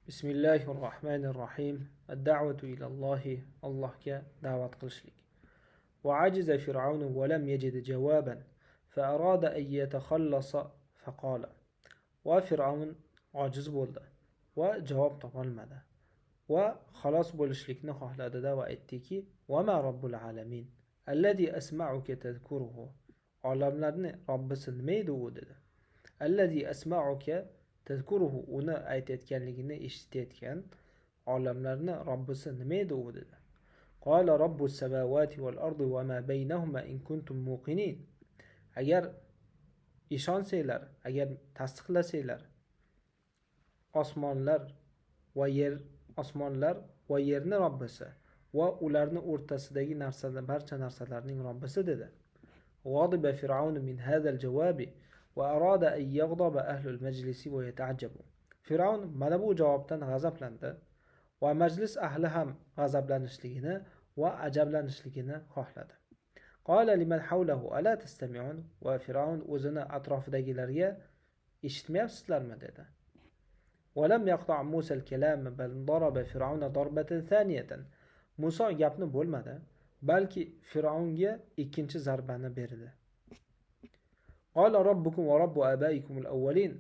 Bismillahir Rohmanir Rohim. Ad-da'vatu ila Allohi, Allohga da'vat qilishlik. Va ajiza Fir'aun va lam yajid jawaban fa arada an yatakhallasa fa qala. Va Fir'aun ojiz bo'ldi va javob topolmadi. Va xalos bo'lishlikni xohladida va aytdiki: "Va ma robbul alamin allazi asma'uka tadhkuruhu." Olamlarni Robbisi nima edi u, dedi. Allazi asma'uka tadhkuruhu, uni aytayotganligini eshitayotgan olamlarni Robbisi nima edi u, dedi. Qala robbus samawati val ardi va ma baynahuma in kuntum muqinin. Agar ishonsanglar, agar tasdiqlasanglar, osmonlar va yer, osmonlar va yerni Robbisi va ularni o'rtasidagi narsalar, barcha narsalarning Robbisi, dedi. غضب فرعون من هذا الجواب وأراد أن يغضب أهل المجلس ويتعجبوا. Fir'avn mana bu javobdan g'azablandi va majlis ahli ham g'azablanishligini va ajablanishligini xohladi. قال لمن حوله ألا تستمعون. Va Fir'avn o'zini atrofidagilarga eshitmayapsizlarmi, dedi. ولم يقطع موسى الكلام بل ضرب فرعون ضربة ثانية. Muso gapni bo'lmadi, balki Fir'avnga ikkinchi zarbani berdi. قال ربكم ورب آبائكم الأولين.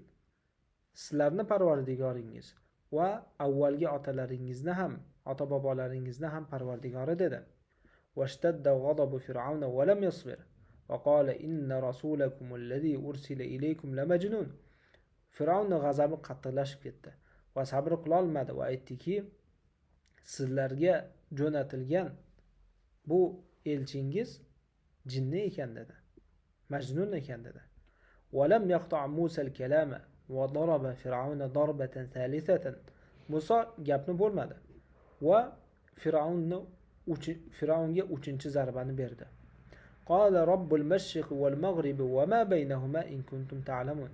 Sizlarni parvardigoringiz va avvalgi otalaringizni ham, ota bobolaringizni ham parvardigori, dedi. واشتد غضب فرعون ولم يصبر وقال إن رسولكم الذي أرسل إليكم لمجنون. Fir'avn g'azabi qattiqlashib ketdi va sabr qilolmadi va aytdiki, sizlarga jo'natilgan bu elchingiz jinni ekan, dedi, majnun ekan, dedi. ولم يقطع موسى الكلام وضرب فرعون ضربة ثالثة. Muso gapni bo'lmadi va Fir'avnga uchinchi zarbani berdi. قال رب المشرق والمغرب وما بينهما إن كنتم تعلمون.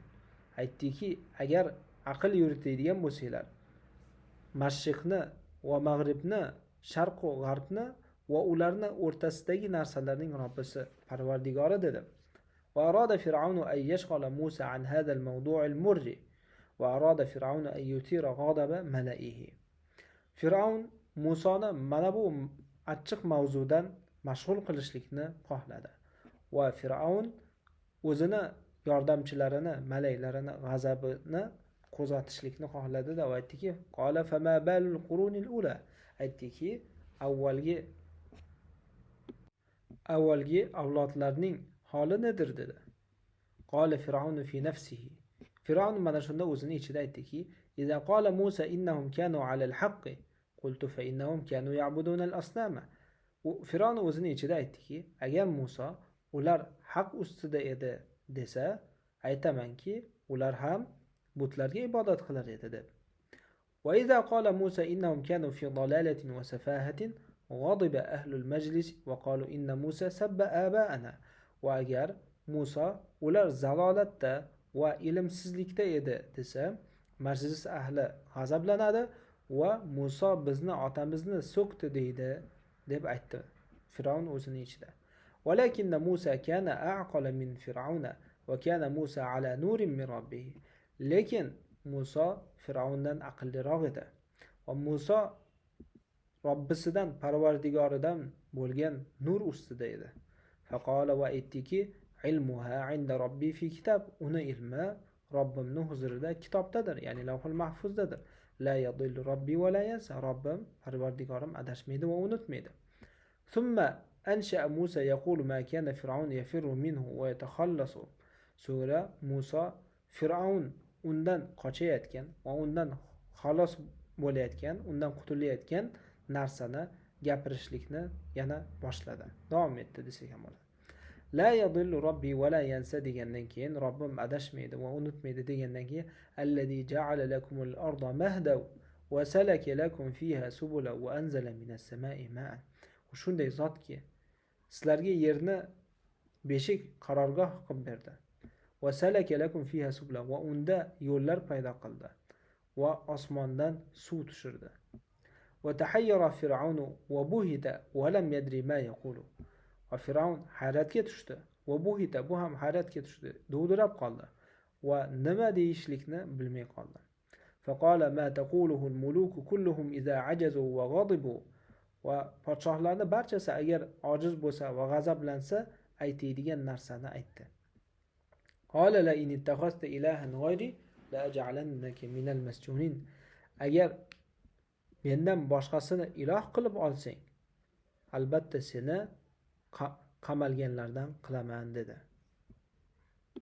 Aytdiki, agar aql yuritadigan bo'lsanglar, mashriqni va mag'ribni, sharqu g'arbni va ularni o'rtasidagi narsalarning Robbisi, parvardigori, dedi. وأراد فرعون أن يشغل موسى عن هذا الموضوع المر وأراد فرعون أن يثير غضب ملئه. Fir'avn Musoni mana bu achchiq mavzudan mashg'ul qilishlikni xohladi va Fir'avn o'zini yordamchilarini, malaylarini g'azabini qo'zg'atishlikni xohladida va aytdiki: قال فما بال القرون الأولى. Aytdiki, avvalgi avlodlarning holi nedir, dedi. قال فرعون في نفسه. Fir'avn mana shunda o'zini ichida aytdiki: إذا قال موسى إنهم كانوا على الحق قلت فإنهم كانوا يعبدون الأصنام. Fir'avn o'zini ichida aytdiki, agar Muso ular haq ustida edi desa, aytamanki, ular ham butlarga ibodat qilar edi, deb. وإذا قال موسى إنهم كانوا في ضلالة وسفاهة غضب أهل المجلس وقالوا إن موسى سب آباءنا. Va agar Muso ular zalolatda va ilmsizlikda edi desa, majlis ahli g'azablanadi va Muso bizni otamizni so'kdi deydi, deb aytdi Fir'avn o'zini ichida. ولكن موسى كان أعقل من فرعون وكان موسى على نور من ربه. Lekin Muso Fir'avndan aqlliroq edi va Muso Robbisidan, parvardigoridan bo'lgan nur ustida edi. فقال, va aytdiki: علمها عند ربي في كتاب. Uni ilmi Robbimni huzurida kitobdadir, ya'ni lavhul mahfuzdadir. لا يضل ربي ولا ينسى. Robbim, parvardigorim adashmaydi va unutmaydi. ثم أنشأ موسى يقول ما كان فرعون يفر منه ويتخلص. So'ngra Muso Fir'avn undan qochayotgan va undan xalos bo'layotgan, undan qutulayotgan narsani gapirishlikni yana boshladi, davom etdi desak ham bo'ladi. لا يضل ربي ولا ينسى degandan keyin, Robbim adashmaydi va unutmaydi degandan keyin: الذي جعل لكم الأرض مهدا وسلك لكم فيها سبلا وأنزل من السماء ماء. Shunday zotki, sizlarga yerni beshik, qarorgoh qilib berdi. وسلك لكم فيها سبلا, va unda yo'llar paydo qildi va osmondan suv tushirdi. وتحير فرعون وبهت ولم يدري ما يقول. Va Fir'avn hayratga tushdi. وبهت, bu ham hayratga tushdi, dovdirab qoldi va nima deyishlikni bilmay qoldi. فقال ما تقوله الملوك كلهم إذا عجزوا وغضبوا. Va podshohlarni barchasi agar ojiz bo'lsa va g'azablansa aytadigan narsani aytdi. قال لئن اتخذت إلها غيري لأجعلنك من المسجونين. Agar mendan boshqasini iloh qilib olsang, albatta seni qamalganlardan qilaman, dedi.